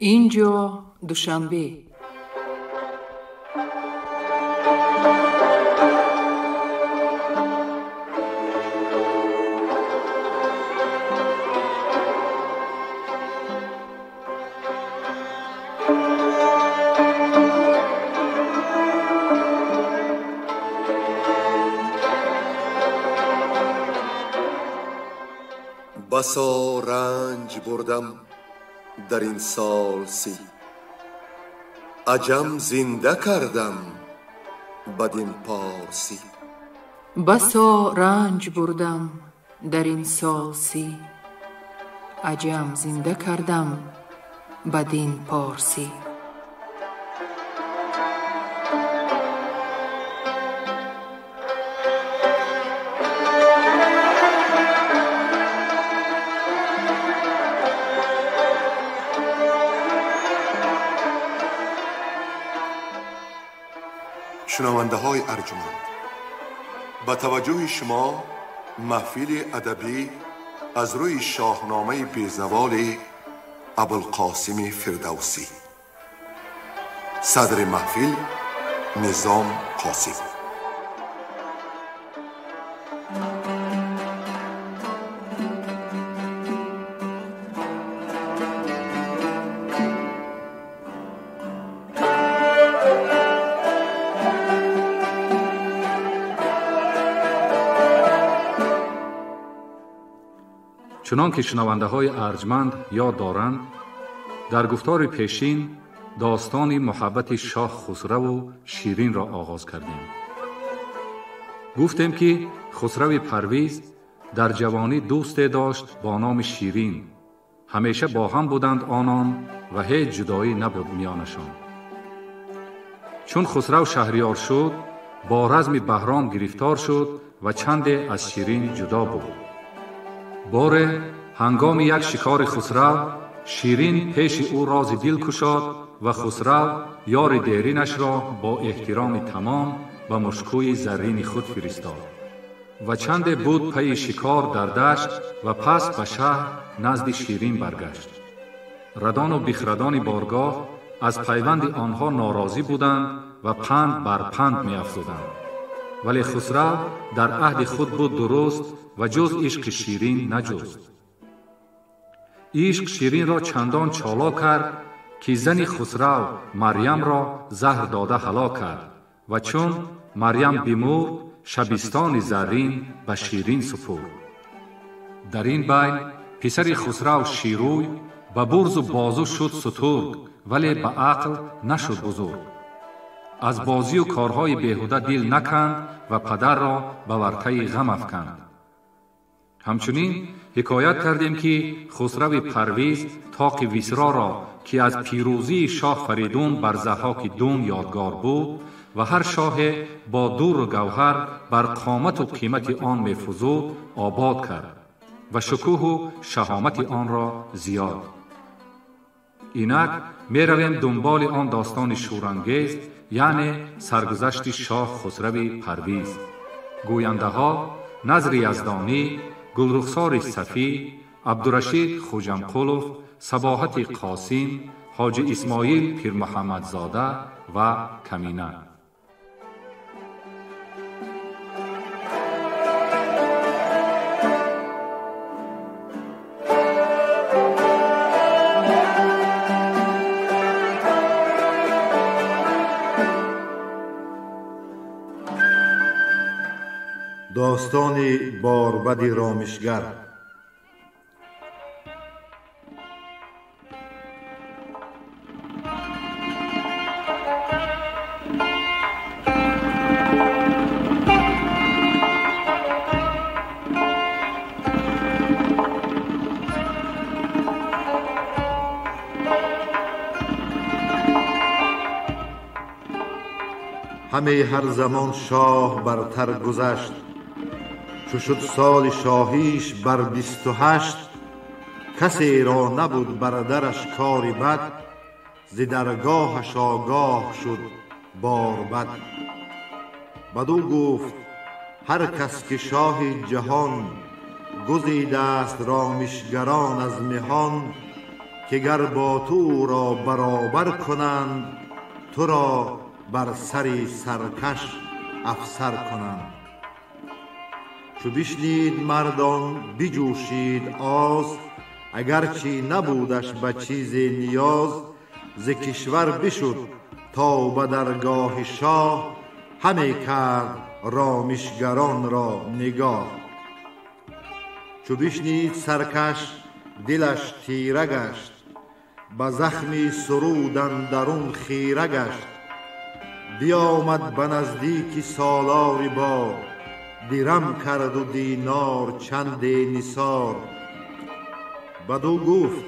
Инҷо Душанбе. بسا رنج بردم در این سال 30، عجم زنده کردم بدین پارسی. بسا رنج بردم در این سال 30، عجم زنده کردم بدین پارسی. شنونده های ارجمند، با توجه شما محفل ادبی از روی شاهنامه بی‌زوال ابوالقاسم فردوسی. صدر محفل نظام قاسم. چنان که شنونده های ارجمند یاد دارند، در گفتار پیشین داستان محبت شاه خسرو و شیرین را آغاز کردیم. گفتیم که خسرو پرویز در جوانی دوست داشت با نام شیرین. همیشه با هم بودند آنان و هیچ جدایی نبود میانشان. چون خسرو شهریار شد، با رزم بهرام گرفتار شد و چند از شیرین جدا بود. باره هنگام یک شکار خسرو، شیرین پیش او راز دل کشاد و خسرو یار دیرینش را با احترام تمام به مشکوی زرین خود فرستاد و چند بود پی شکار در دشت و پس به شهر نزد شیرین برگشت. ردان و بخردان بارگاه از پیوند آنها ناراضی بودند و پند بر پند می افزودند، ولی خسرو در عهد خود بود درست و جز عشق شیرین نجست. عشق شیرین را چندان چالاک کرد که زن خسرو مریم را زهر داده هلاک کرد و چون مریم بمرد، شبستان زرین به شیرین سپرد. در این بین پسر خسرو شیروی به برز و بازو شد سترگ، ولی به عقل نشد بزرگ. از بازی و کارهای بیهوده دل نکند و پدر را به ورطه غم افکند. همچنین حکایت کردیم که خسرو پرویز طاق ویسرا را که از پیروزی شاه فریدون بر ضحاک دوم یادگار بود و هر شاه با دور و گوهر بر قامت و قیمت آن می‌فزود آباد کرد و شکوه و شهامت آن را زیاد. اینک می‌رویم دنبال آن داستان شورانگیز، یعنی سرگذشت شاه خسرو پرویز. گوینده ها نظر یزدانی، گلرخسار صفی، عبدالرشید خوجمقلوف، صباحت قاسم، حاج اسماعیل پیرمحمدزاده و کمینه. داستان باربد رامشگر. همه هر زمان شاه برتر گذشت، چو شد سال شاهیش بر 28، کسی را نبود بر درش کاری بد، ز درگاهش آگاه شد باربد. بدو گفت هر کس که شاه جهان، گزیده است رامشگران از مهان. که گر با تو را برابر کنند، تو را بر سری سرکش افسر کنند. چو بشنید مردان بجوشید آز، اگرچه نبودش به چیز نیاز. ز کشور بشد تا به درگاه شاه، همی کرد رامشگران را نگاه. چو بشنید سرکش دلش تیره گشت، به زخمی سرود اندرون خیره گشت. بیامد به نزدیک سالار بار، درم کرد و دینار چند نثار. بدو گفت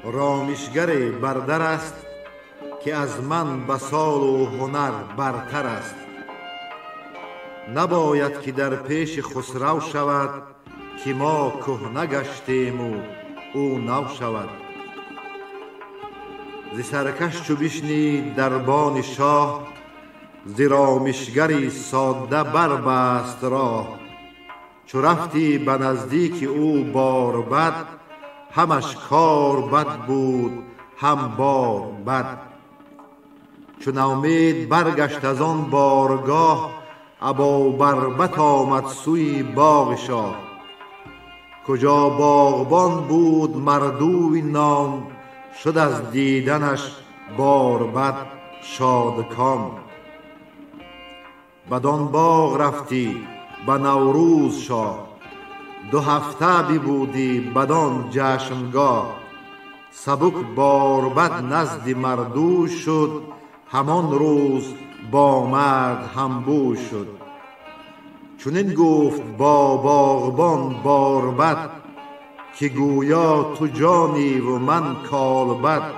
رامشگر بردر است، که از من به سال و هنر برتر است. نباید که در پیش خسرو شود، که ما کهنه گشتیم و او نو شود. ز سرکش چو بشنید دربان شاه، ز رامشگری ساده بربست راه. چو رفتی به نزدیک او باربد، همش کار بد بود هم بار بد. چو نومید برگشت از آن بارگاه، ابا بربط آمد سوی باغ شاه. کجا باغبان بود مردوی نام، شد از دیدنش باربد شادکام. بدان باغ رفتی به نوروز شاه، دو هفته ببودی بدان جشنگاه. سبک باربد نزد مردوی شد، همان روز با مرد همبوی شد. چنین گفت با باغبان باربد، که گویا تو جانی و من کالبد.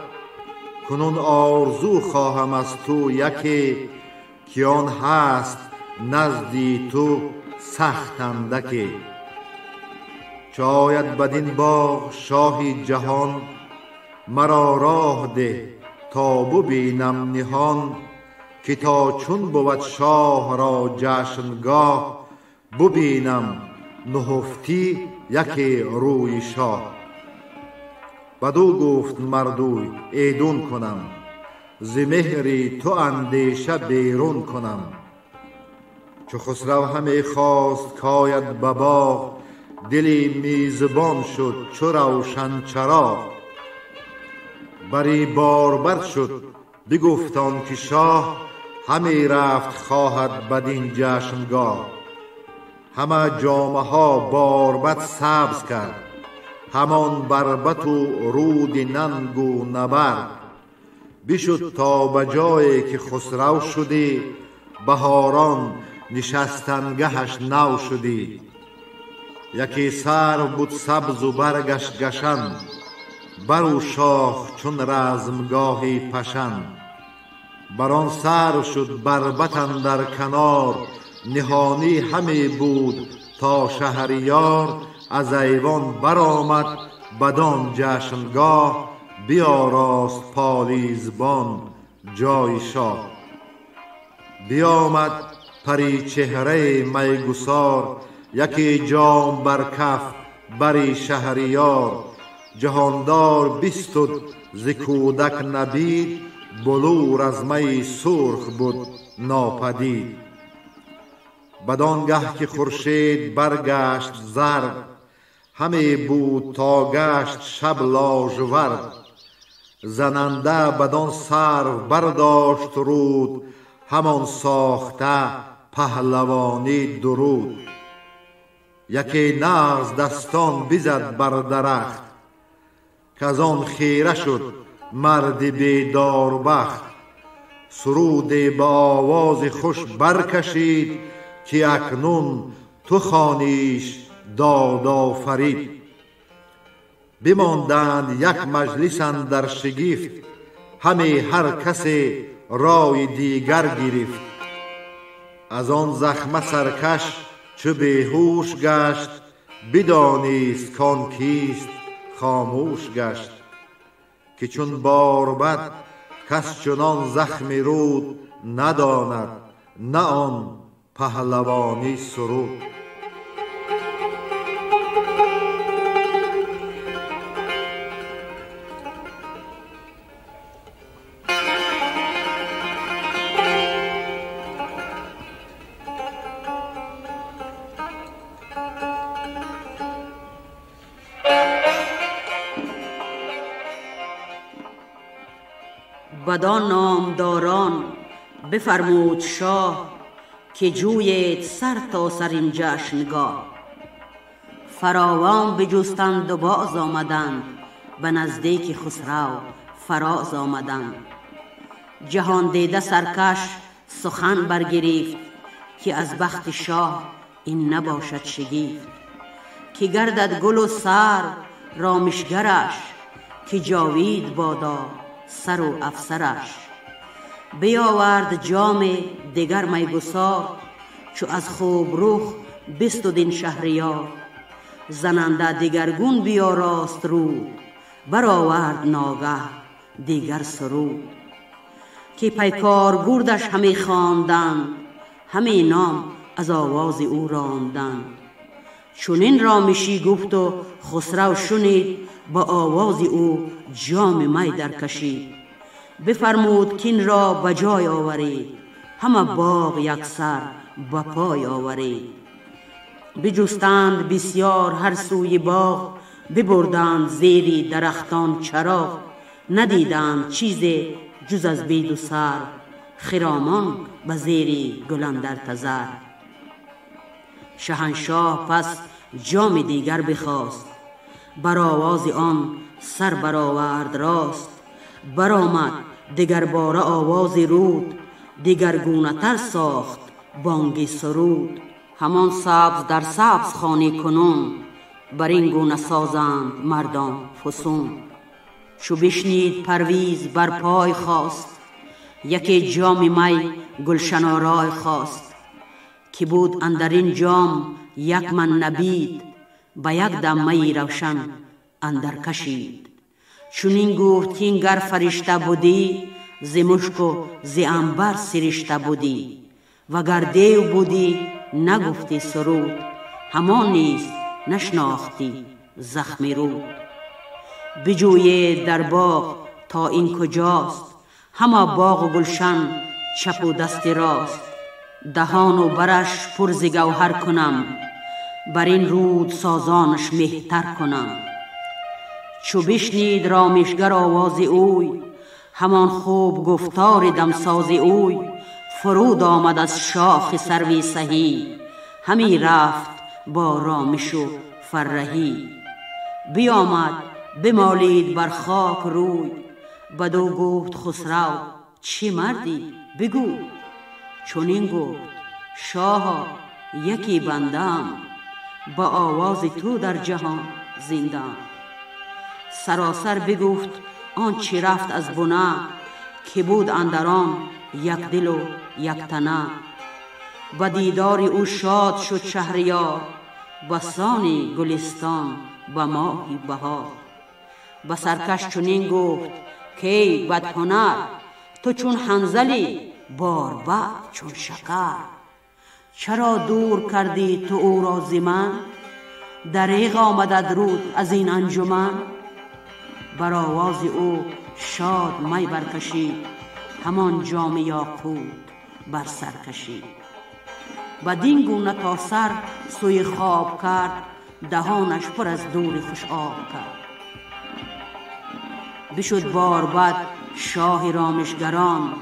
کنون آرزو خواهم از تو یکی، که آن هست نزدی تو سخت اندکی. چو آید بدین باغ شاهی جهان، مرا راه ده تا ببینم نهان. که تا چون بود شاه را جشنگاه، ببینم نهفتی یکی روی شاه. بدو گفت مردوی ایدون کنم، ز مهری تو اندیشه بیرون کنم. چو خسرو همی خواست کاید به باغ، دلی میزبان شد چو روشن چراغ. بری باربد شد بگفت آن که شاه، همی رفت خواهد بدین جشنگاه. همه جامه ها باربد سبز کرد، همان بربط و رود ننگ و نبرد. بشد تا به جایی که خسرو شدی، بهاران نشستنگهش نو شدی. یکی سرو بود سبز و برگش گشن، بر او شاخ چون رزمگاهی پشن. بر آن سرو شد بربط اندر کنار، نهانی همی بود تا شهریار. از ایوان برآمد بدان جشنگاه، بیاراست پالیزبان جای شاه. بیامد پری چهره میگسار، یکی جام بر کف بری شهریار. جهاندار بستد ز کودک نبید، بلور از می سرخ بود ناپدید. بدانگه که خورشید برگشت زرد، همی بود تا گشت شب لاژورد. زننده بدان سرو برداشت رود، همان ساخته پهلوانی درود. یکی نغز دستان بزد بر درخت، کزان خیره شد مرد بیدار بخت. سرود به آواز خوش برکشید، که اکنون تو خوانیش داد آفرید. بماندند یک مجلس اندر شگفت، همی هر کسی رای دیگر گرفت. از آن زخمه سرکش چو بیهوش گشت، بدانست کان کیست خاموش گشت. که چون باربد کس چنان زخم رود، نداند نه آن پهلوانی سرود. بدان نامداران بفرمود شاه، که جویید سر تا سر این جشنگاه. فراوان بجستند و باز آمدند، به نزدیک خسرو فراز آمدند. جهان دیده سرکش سخن برگرفت، که از بخت شاه این نباشد شگفت. که گردد گل و سر رامشگرش، که جاوید بادا سر و افسرش. بیاورد جام دگر میگسار، چو از خوب رخ بستد این شهریار. زننده دگرگون بیاراست رود، برآورد ناگه دیگر سرود. که پیکار گردش همی خواندند، همی نام از آواز او راندند. چنین رامشی گفت و خسرو شنید، با آواز او جام می درکشید. بفرمود کین را به جای آورید، همه باغ یک سر به پای آورید. بجستند بسیار هر سوی باغ، ببردند زیر درختان چراغ. ندیدند چیز جز از بید و سر، خرامان به زیر گل اندر تذر. شهنشاه پس جام دیگر بخواست، بر آواز آن سر برآورد راست. برآمد دگر باره آواز رود، دگرگونه تر ساخت بانگ سرود. همان سبز در سبز خوانی کنون، بر این گونه سازند مردان فسون. چو بشنید پرویز بر پای خاست، یکی جام می گلشن آرای خواست. که بود اندرین جام یک من نبید، به یک دم می روشن اندر کشید. چنین گفت کاین گر فرشته بودی، ز مشک و ز عنبر سرشته بودی. وگر دیو بودی نگفتی سرود، همان نیز نشناختی زخم رود. بجویید در باغ تا این کجاست، همه باغ و گلشن چپ و دست راست. دهان و برش پر ز گوهر کنم، بر این رود سازانش مهتر کنم. چو بشنید رامشگر آواز اوی، همان خوب گفتار دمساز اوی. فرود آمد از شاخ سروی سهی، همی رفت با رامش و فرهی. بیامد بمالید بر خاک روی، بدو گفت خسرو چه مردی بگو. چنین گفت شاها یکی بنده ام، با آواز تو در جهان زنده ام. سراسر بگفت آن چه رفت از بنه، که بود اندر آن یک دل و یک تنه. به دیدار او شاد شد شهریار، بسان گلستان به ماه بهار. به سرکش چنین گفت کای بدهنر، تو چون حنظلی باربد چون شکر. چرا دور کردی تو او را ز من، دریغ آمدت رود از این انجمن. بر آواز او شاد می برکشید، همان جام یاقوت بر سر کشید. بدین گونه تا سر سوی خواب کرد، دهانش پر از دور خوش آب کرد. بشد باربد شاه رامشگران،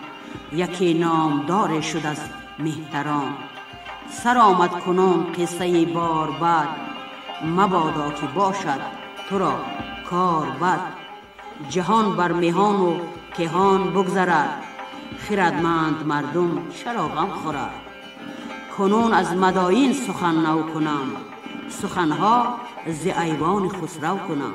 یکی نامدار شد از مهتران. سر آمد کنون قصه باربد، مبادا که باشد تو را کار بد. جهان بر مهان و کهان بگذرد، خردمند مردم چرا غم خورد. کنون از مداین سخن نو کنم، سخنها ز ایوان خسرو کنم.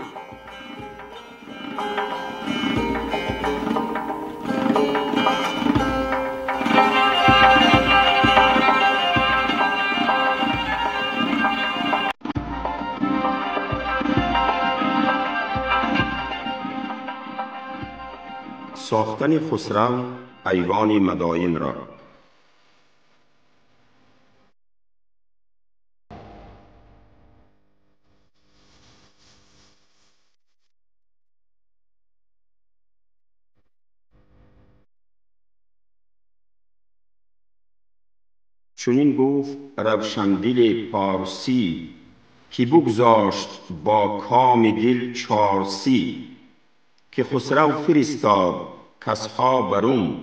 ساختن خسرو ایوان مداین را. چنین گفت روشندل پارسی، که بگذاشت با کام دل چارسی. که خسرو فرستاد کسها بروم،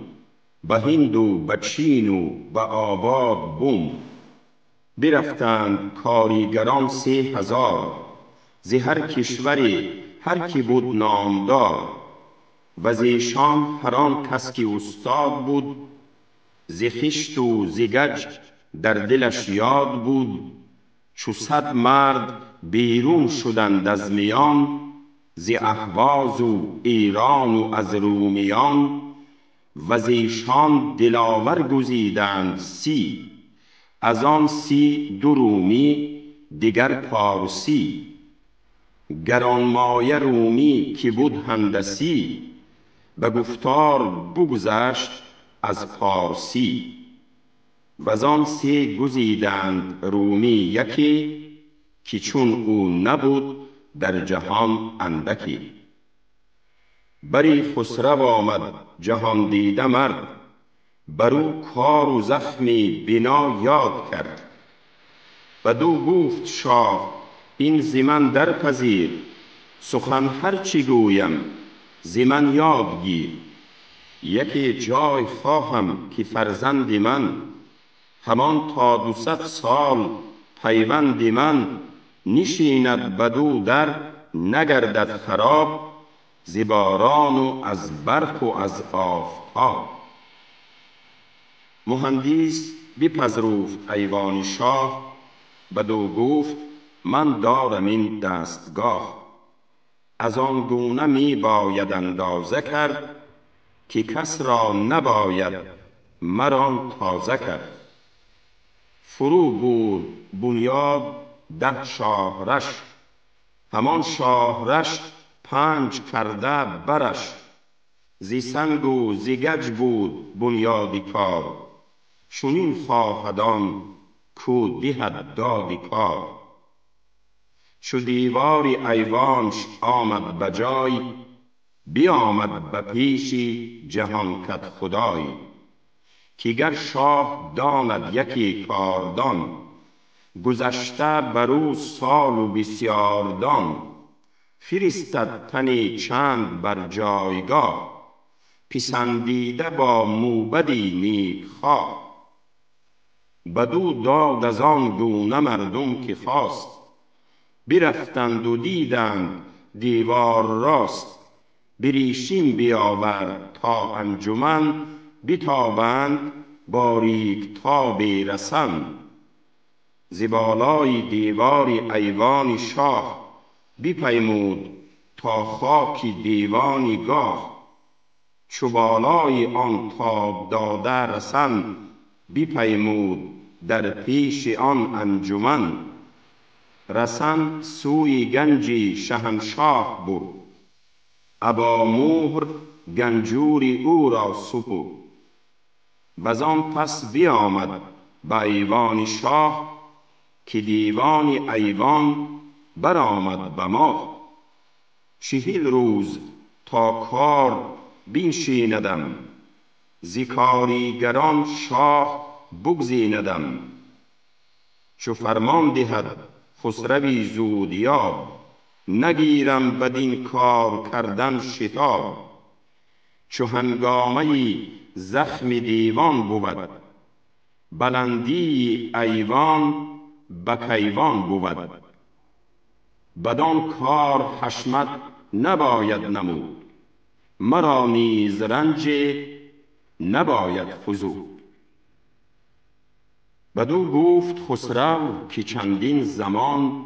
به هند و به چین و به آباد بوم. برفتند کاریگران 3000، ز هر کشوری هر کی بود نامدار. و ز ایشان هر آن کس که استاد بود، ز خشت و ز گچ در دلش یاد بود. چو 100 مرد بیرون شدند از میان، ز اهواز و ایران و از رومیان. و ز ایشان دلاور گزیدند 30، از آن 30 2 رومی دگر پارسی. گرانمایه رومی که بود هندسی، به گفتار بگذشت از پارسی. و زان 3 گزیدند رومی یکی، که چون او نبود در جهان اندکی. بری خسرو آمد جهان دیده مرد، برو کار و زخمی بنا یاد کرد. بدو گفت شاه این ز من درپذیر، سخن هر چه گویم ز من یاد گیر. یکی جای خواهم که فرزند من، همان تا 200 سال پیوند من. نشیند بدو در نگردد خراب، ز باران و از برق و از آفتاب. مهندس بپذرفت ایوان شاه، بدو گفت من دارم این دستگاه. از آن گونه می باید اندازه کرد، که کس را نباید مر آن تازه کرد. فرو برد بنیاد 10 شاهرش، همان شاهرش 5 کرده برش. ز سنگ و ز گچ بود بنیاد کار، چنین خواهد آن کو دهد داد کار. چو دیوار ایوانش آمد به جای، بیامد به پیش جهان کدخدای. که گر شاه داند یکی کاردان، گذشته بر او سال و بسیار دان. فرستد تنی چند بر جایگاه، پسندیده با موبدی نیک خواه. بدو داد از آن گونه مردم که خواست، برفتند و دیدند دیوار راست. بریشیم بیاورد تا انجمن، بتابند باریک تاب رسن. ز بالای دیوار ایوان شاه، بپیمود تا خاک دیوان گاه. چو بالای آن تاب داده رسن، بپیمود در پیش آن انجمن. رسن سوی گنج شهنشاه برد، ابا مهر گنجور او را سپرد. وزان پس بیامد به ایوان شاه، که دیوان ایوان برآمد به ماه. 40 روز تا کار بنشیندم، ز کاریگران شاه بگزیندم. چو فرمان دهد خسروی زود یاب، نگیرم بدین کار کردن شتاب. چو هنگامه زخم دیوان بود، بلندی ایوان به کیوان بود. بدان کار حشمت نباید نمود، مرا نیز رنج نباید فزود. بدو گفت خسرو که چندین زمان،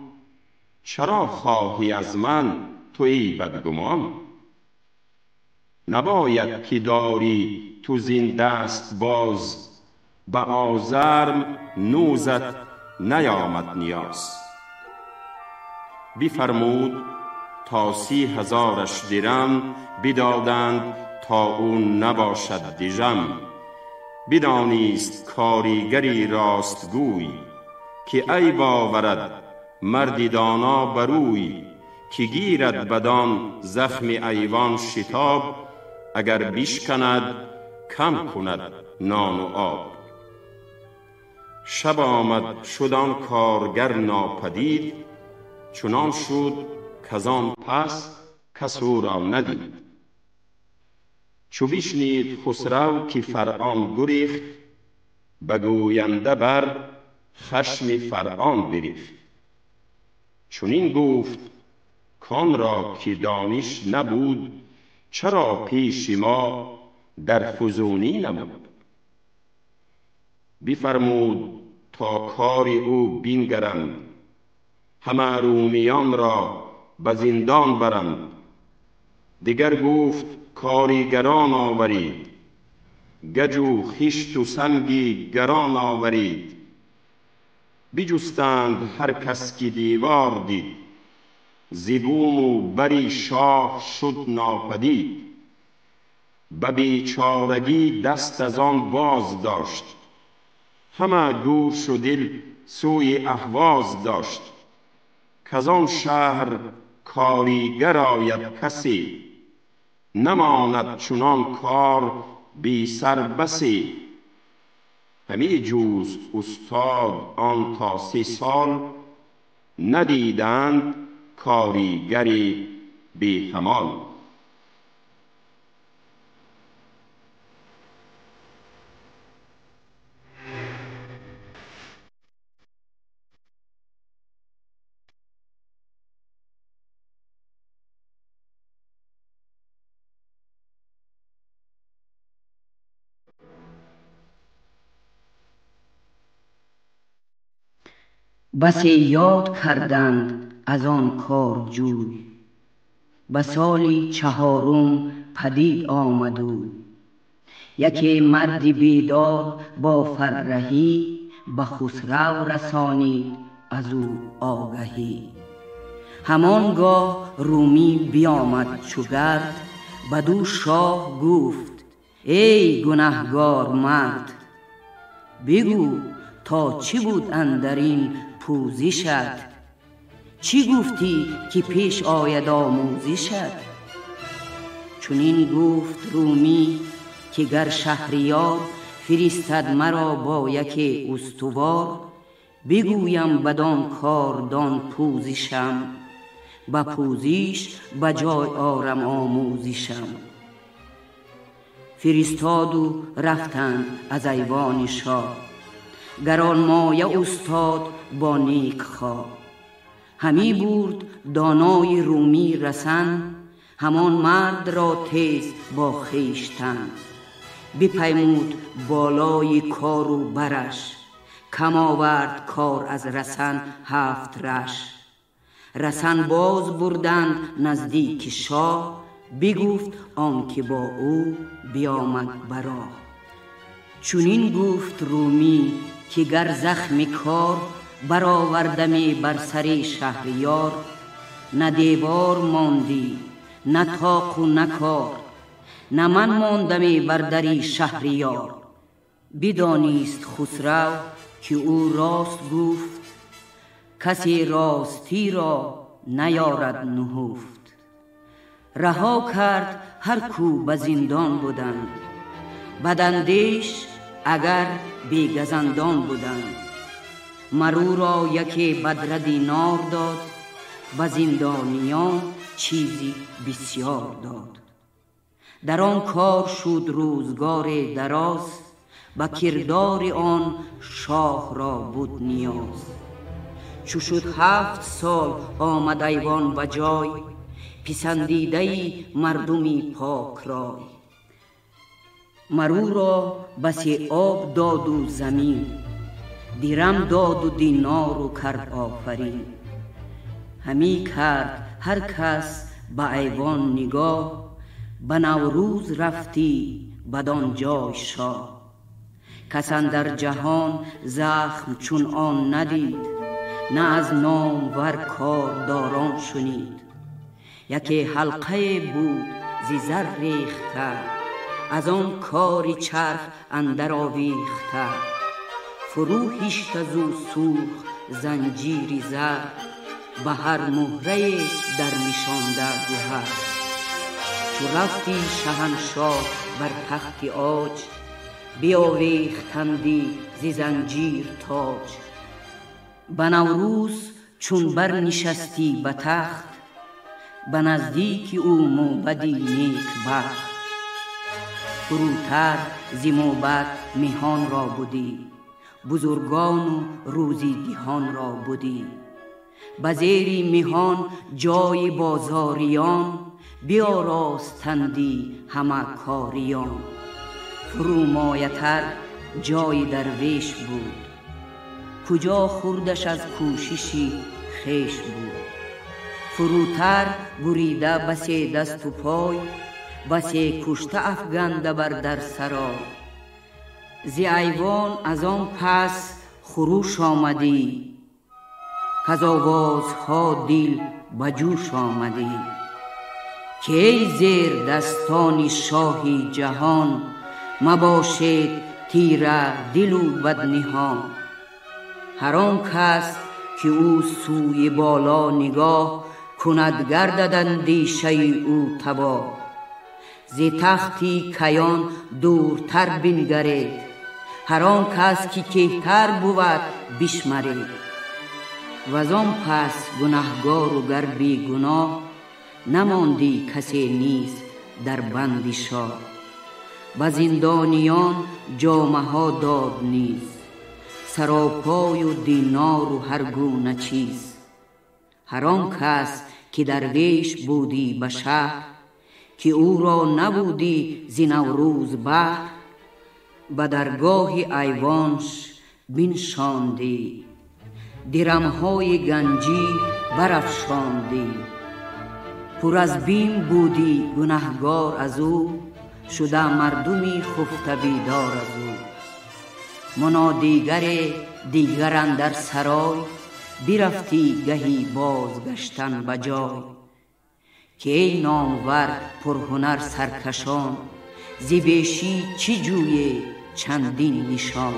چرا خواهی از من تو ای بدگمان؟ نباید که داری تو زین دست باز، به آزرم نوزت نیامد نیاز. بفرمود تا 30,000 درم، بدادند تا او نباشد دژم. بدانیست کاریگری راستگوی، که عیب آورد مردی دانا بروی. که گیرد بدان زخم ایوان شتاب، اگر بشکند کم کند نان و آب. شب آمد شد آن کارگر ناپدید، چنان شد کزان پس کس او را ندید. Чу бишнид Хусрав ки Фаръон гурехт, ба гӯянда бар хашми Фаръон бирехт. Чунин гуфт кон ро ки дониш набуд, чаро пеши мо дар фузунӣ набуд? Бифармуд то кори ӯ бингаранд, ҳама румиён ро ба зиндон баранд. Дигар гуфт коригарон оварид, гаҷу хишту санги гарон оварид. Биҷустанд ҳар кас ки девор дид, зи буму бари шоҳ шуд нопадид. Ба бечорагӣ даст аз он боз дошт, ҳама гӯшу дил сӯи Аҳвоз дошт. Казон шаҳр коригар ояд касе, намонад чунон кор бе сар басе. Ҳаме ҷуст устод он то 3 сол, надиданд коригари беҳамол. بسی یاد کردند از آن کارجوی، به سالی 4 پدید آمد اوی. یکی مرد بیدار با فرهی، به خسرو رسانید از او آگهی. همانگاه رومی بیامد چو گرد، بدو شاه گفت ای گنهگار مرد. بگو تا چی بود اندرین پوزشت، چی گفتی که پیش آید آموزشت؟ چنین گفت رومی که گر شهریار فرستد مرا با یک استوار، بگویم بدان کاردان پوزشم، به پوزش به جای آرم آموزشم. فرستاد و رفتند از ایوان شاه، گرانمایه استاد با نیک خواه. همی برد دانای رومی رسن، همان مرد را تیز با خویشتن. بپیمود بالای کار و برش، کم آورد کار از رسن 7 رش. رسن باز بردند نزدیک شاه، بگفت آن که با او بیامد براه. چنین گفت رومی که گر زخم کار، برآوردمی بر سر شهریار. نه دیوار ماندی نه طاق و نه کار، نه من ماندمی بر دری شهریار. بدانیست خسرو که او راست گفت، کسی راستی را نیارد نهفت. رها کرد هر کو به زندان بودند، بداندیش اگر بیگزندان بودند. مرو را یکی بدر دینار داد، به زندانیان چیزی بسیار داد. در آن کار شد روزگار دراز، به کردار آن شاه را بود نیاز. چو شد 7 سال آمد ایوان به جای، پسندیده مردمی پاک رای. مرو را بسی آب داد و زمین، درم داد و دینار و کرد آفرین. همی کرد هر کس به ایوان نگاه، به نوروز رفتی بدان جای شاه. کس اندر جهان زخم چون آن ندید، نه از نامور کارداران شنید. یکی حلقه بود زی زر ریخته، از آن کاری چرخ اندر آویخته. فرو هیشت از او سرخ زنجیری زر، به هر مهره در نشانده گهر. چو رفتی شهنشاه بر تخت عاج، بیاویختندی زی زنجیر تاج. به نوروز چون بر نشستی به تخت، به نزدیک او موبدی نیک بخت. Фурӯтар зи мӯбад меҳон ро будӣ, бузургону рӯзидиҳон ро будӣ. Ба зери меҳон ҷои бозориён, биёростандӣ ҳама кориён. Фурӯмоятар ҷои дарвеш буд, куҷо хурдаш аз кӯшиши хеш буд. Фурӯтар бурида басе дасту пой, басе кушта афганда бар дар сарой. Зи айвон аз он пас хуруш омадӣ, каз овозҳо дил ба ҷӯш омадӣ. Ки эй зердастони шоҳи ҷаҳон, мабошед тира дилу бадниҳон. Ҳар он кас ки ӯ сӯи боло нигоҳ кунад, гардад андешаи ӯ табоҳ. Зи тахти каён дуртар бингаред, ҳар он кас ки кеҳтар бувад бишмаред. Ваз он пас гунаҳгору гар бегуноҳ, намондӣ касе низ дар банди шоҳ. Ба зиндониён ҷомаҳо дод низ, саропою динору ҳар гуна чиз. Ҳар он кас ки дарвеш будӣ ба шаҳр, ки ӯро набудӣ зи Наврӯз баҳр, ба даргоҳи айвонш биншондӣ, дирамҳои ганҷӣ барафшондӣ. Пур аз бим будӣ гунаҳгор аз ӯ, шуда мардуми хуфта бедор аз ӯ. Мунодигаре дигар андар сарой, бирафтӣ гаҳи бозгаштан ба ҷой. Ки эй номвар пурҳунар саркашон, зи бешӣ чӣ ҷӯе чандин нишон.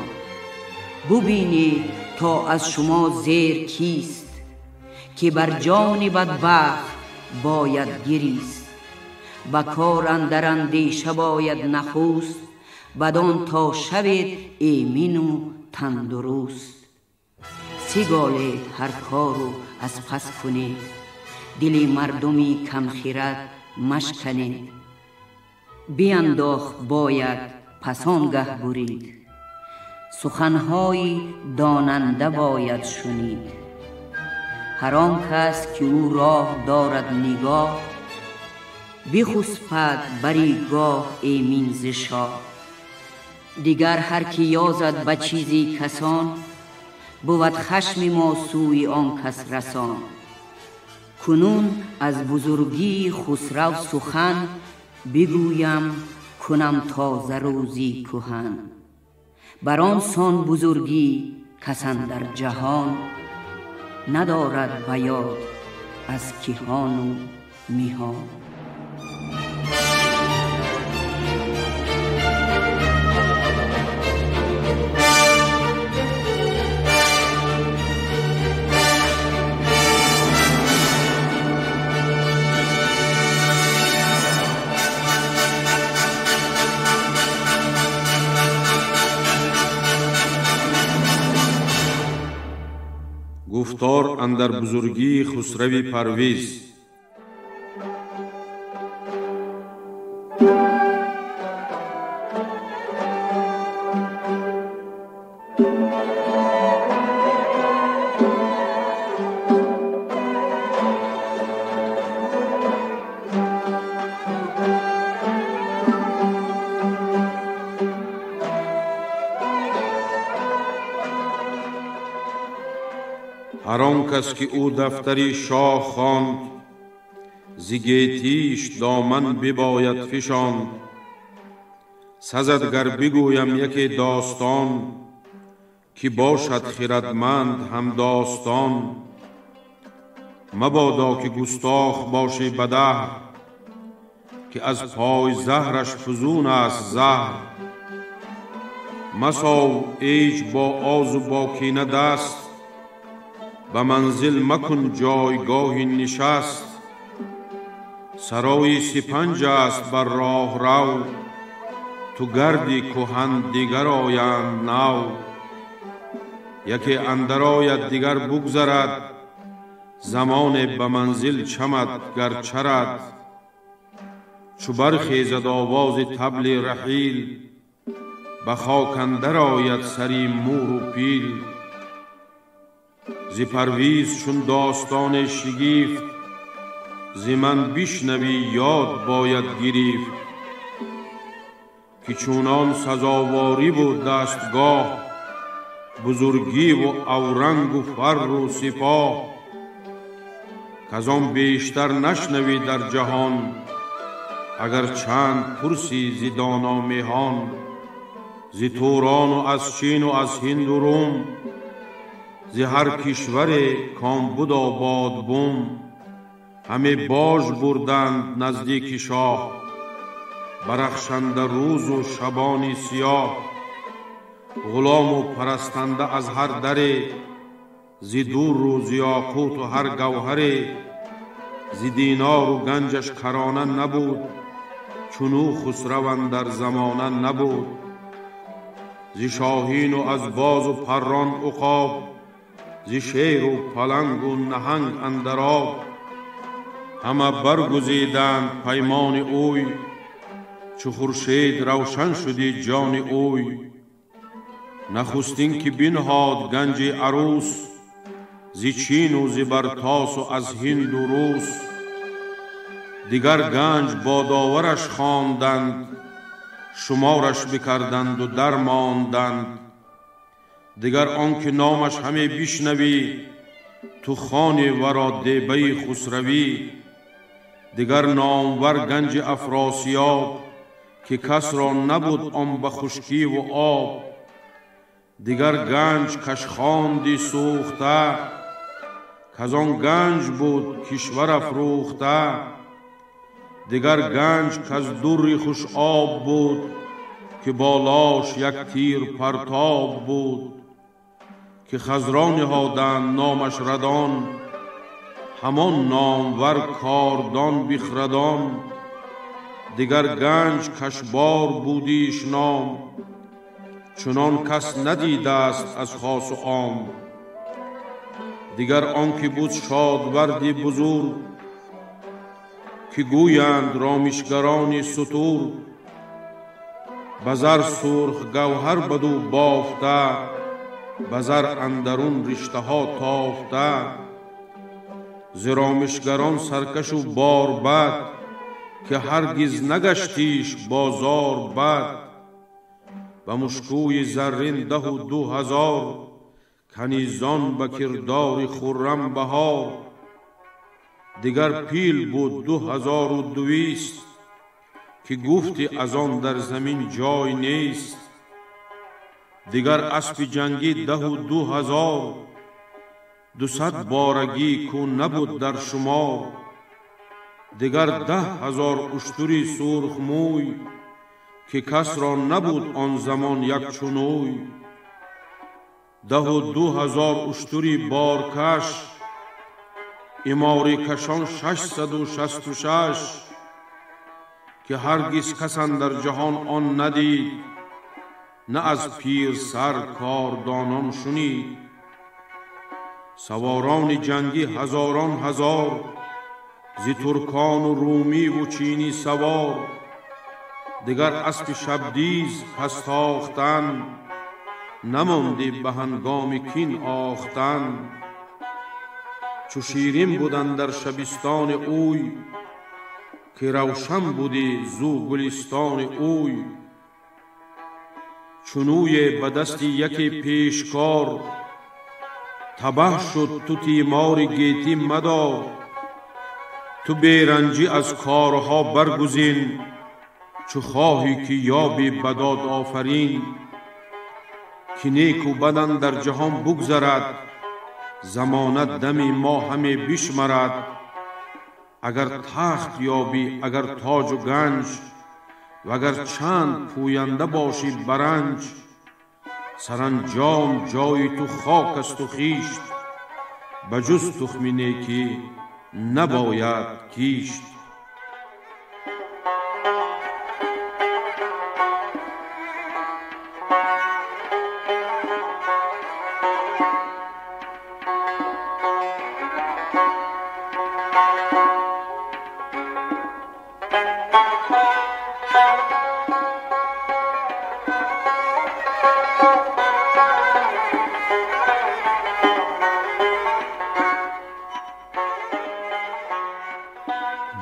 Бубинед то аз шумо зер кист, ки бар ҷони бадбахт бояд гирист. Ба кор андар андеша бояд нахуст, бадон то шавед эмину тандуруст. Сиголед ҳар кору аз пас кунед, дили мардуми камхирад машканед. Биандохт бояд пас он гаҳ бурид, суханҳои донанда бояд шунид. Ҳар он кас ки ӯ роҳ дорад нигоҳ, бихуспад бари гоҳ эмин зи шоҳ. Дигар ҳар ки ёзад ба чизи касон, бувад хашми мо сӯи он кас расон. Кунун аз бузургии Хусрав сухан бигӯям, кунам тоза рӯзи кӯҳан. Бар он сон бузургӣ кас андар ҷаҳон надорад ба ёд аз киҳону миҳон. Гуфтор андар бузургии Хусрави Парвиз. Ҳар он кас ки ӯ дафтари шоҳ хонд, зи гетиш доман бибояд фишонд. Сазад гар бигӯям яке достон, ки бошад хирадманд ҳам достон. Мабодо ки густох бошӣ ба даҳр, ки аз пой заҳраш фузун аст заҳр. Масов эҷ бо озу бо кина даст, ба манзил макун ҷойгоҳи нишаст. Сарои сипанҷ аст бар роҳрав, ту гарди кӯҳан дигар оянд нав. Яке андар ояд дигар бугзарад, замоне ба манзил чамад гар чарад. Чу бархезад овози табли раҳил, ба хок андар ояд сари муру пил. Зи Парвиз чун достони шигифт, зи ман бишнавӣ ёд бояд гирифт. Ки чунон сазоворӣ буд дастгоҳ, бузургиву аврангу фарру сипоҳ. Казон бештар нашнавӣ дар ҷаҳон, агар чанд пурсӣ зи доно меҳон. Зи Турону аз Чину аз Ҳинду Рум, зи ҳар кишваре ком буд обод бум. Ҳаме бож бурданд наздики шоҳ, барахшанда рӯзу шабони сиёҳ. Ғулому парастанда аз ҳар даре, зи дурру зи ёқуту ҳар гавҳаре. Зи динору ганҷаш карона набуд, чунӯ хусрав андар замона набуд. Зи шоҳину аз бозу паррон уқоб, зи шеру палангу наҳанг андар об. Ҳама баргузиданд паймони ӯй, чу хуршед равшан шуди ҷони ӯй. Нахустин ки бинҳод ганҷи арӯс, зи Чину зи Бартосу аз Ҳинду Рус. Дигар ганҷ бодовараш хонданд, шумораш бикарданду дармонданд. Дигар он ки номаш ҳаме бишнавӣ, ту хони варо дебаи хусравӣ. Дигар номвар ганҷи Афросиёб, ки касро набуд он ба хушкиву об. Дигар ганҷ кашхонди сӯхта, казон ганҷ буд кишвар афрӯхта. Дигар ганҷ каз дурри хушоб буд, ки болош як тир партоб буд. Ки хазро ниҳоданд номаш Радон, ҳамон номвар кордон бихрадон. Дигар ганҷ кашбор будиш ном, чунон кас надидааст аз хосу ом. Дигар он ки буд шодварди бузург, ки гӯянд ромишгарони сутур. Ба зар сурх гавҳар баду бофта, ба зар андарун риштаҳо тофта. Зи ромишгарон саркашу борбад, ки ҳаргиз нагаштиш бозор бад. Ба мушкӯи заррин 12,000, канизон ба кирдори хуррам баҳор. Дигар пил буд 2200, ки гуфти аз он дар замин ҷой нест. Дигар аспи ҷангӣ 12,000, 200 борагӣ ку набуд дар шумор. Дигар 10,000 уштури сурхмӯй, ки касро набуд он замон як чунӯй. 12,000 уштури боркаш, иморикашон 666, ки ҳаргиз кас андар ҷаҳон он надид, на аз пирсар кордонон шунид. Саворони ҷангӣ ҳазорон ҳазор, зи туркону румиву чини савор. Дигар аспи шабдиз пас тохтан, намонди ба ҳангоми кин охтан. Чу ширин буд андар шабистони ӯй, ки равшан буди зу гулистони ӯй. Чунӯе ба дасти яке пешкор, табаҳ шуд ту тимори гетӣ мадор. Ту беранҷӣ аз корҳо баргузин, чу хоҳӣ ки ёбӣ ба дод офарин. Ки неку бад андар ҷаҳон бугзарад, замона дами мо ҳаме бишмарад. Агар тахт ёбӣ, агар тоҷу ганҷ, вагар чанд пӯянда бошӣ баранҷ. Саранҷом ҷои ту хок асту хишт, ба ҷуз тухми некӣ набояд кишт.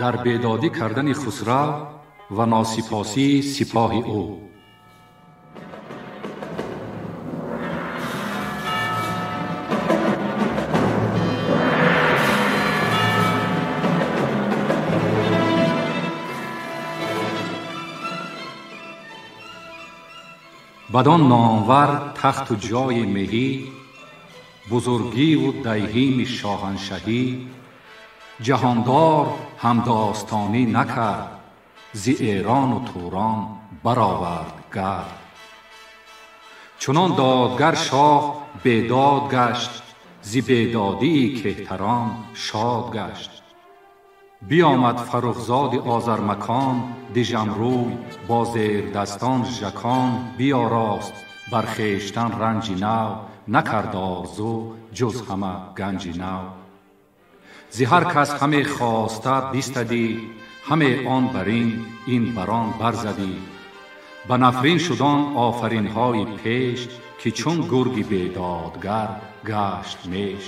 Дар бедодӣ кардани Хусрав ва носипосии сипоҳи ӯ. Бадон номвар тахту ҷои меҳӣ, бузургиву дайҳими шоҳаншаҳӣ, ҷаҳондор ҳамдостонӣ накард, зи Эрону Турон баровард гард. Чунон додгар шоҳ бедод гашт, зи бедодии кеҳтарон шод гашт. Биомад Фаррухзоди Озармакон, дижамрӯй бо зердастон жакон, биёрост бар хештан ранҷи нав, накард орзу ҷуз ҳама ганҷи нав. Зи ҳар кас ҳаме хоста бистадӣ, ҳаме он бар ин, ин бар он барзадӣ. Ба нафрин шудон офаринҳои пеш, ки чун гурги бедодгар гашт меш.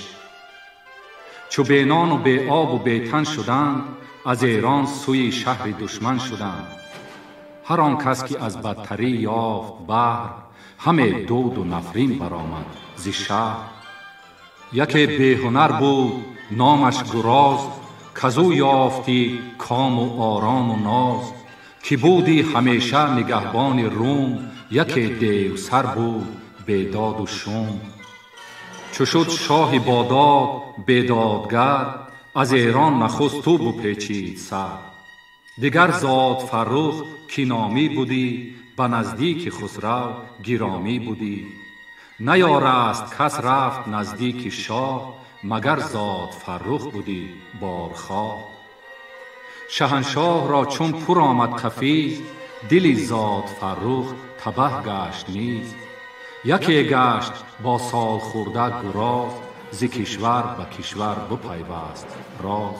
Чу бенону беобу бетан шуданд, аз Эрон сӯи шаҳри душман шуданд. Ҳар он кас ки аз бадтарӣ ёфт баҳр, ҳаме дуду нафрин баромад зи шаҳр. Яке беҳунар буд, номаш Гуроз, казу ёфтӣ кому орому ноз, ки будӣ ҳамеша нигаҳбони Рум, яке девсар буд бедоду шум. Чу шуд шоҳи бодод бедодгар, аз Эрон нахуст ту бупечид сар. Дигар зод Фаррух ки номӣ будӣ, ба наздики Хусрав гиромӣ будӣ. Наёраст кас рафт наздики шоҳ, магар зод Фаррух будӣ борхоҳ. Шаҳаншоҳро чун пур омад хафиз, дили зод Фаррух табаҳ гашт низ. Яке гашт бо солхӯрда Гуроз, зи кишвар ба кишвар бупайваст роз.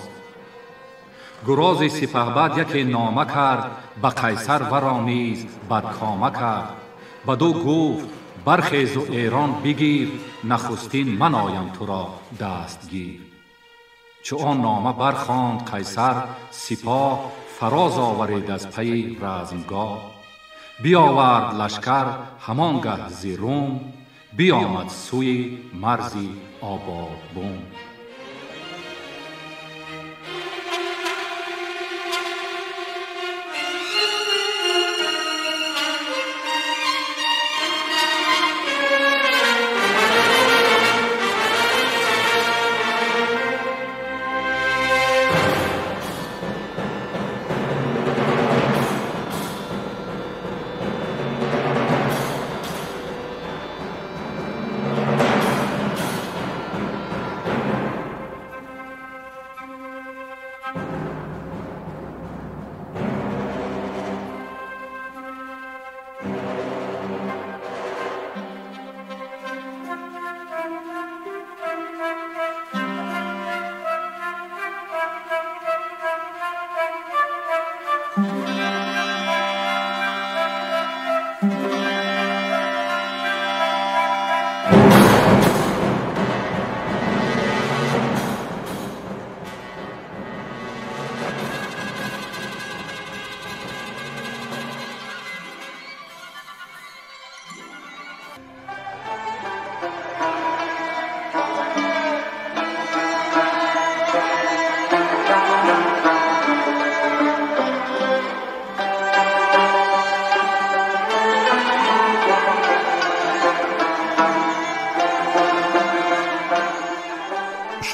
Гурози сипаҳбад яке нома кард, ба Қайсар варо низ бадкома кард. Баду гуфт: бархезу Эрон бигир, нахустин ман оям туро дастгир. Чу он нома бархонд Қайсар, сипоҳ фароз оварид аз пайи размгоҳ. Биёвард лашкар ҳамон гаҳ зи Рум, биомад сӯи марзи Ободбум.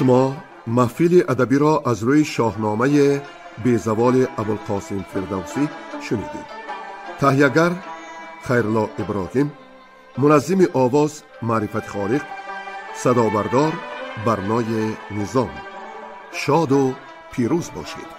Шумо маҳфили адабиро аз рӯи шоҳномаи безаволи Абулқосим Фирдавсӣ шунидед. Таҳиягар Хайрулло Иброҳим, муназзими овоз Маърифат Холиқ, садобардор Барнои Низом. Шоду пирӯз бошед.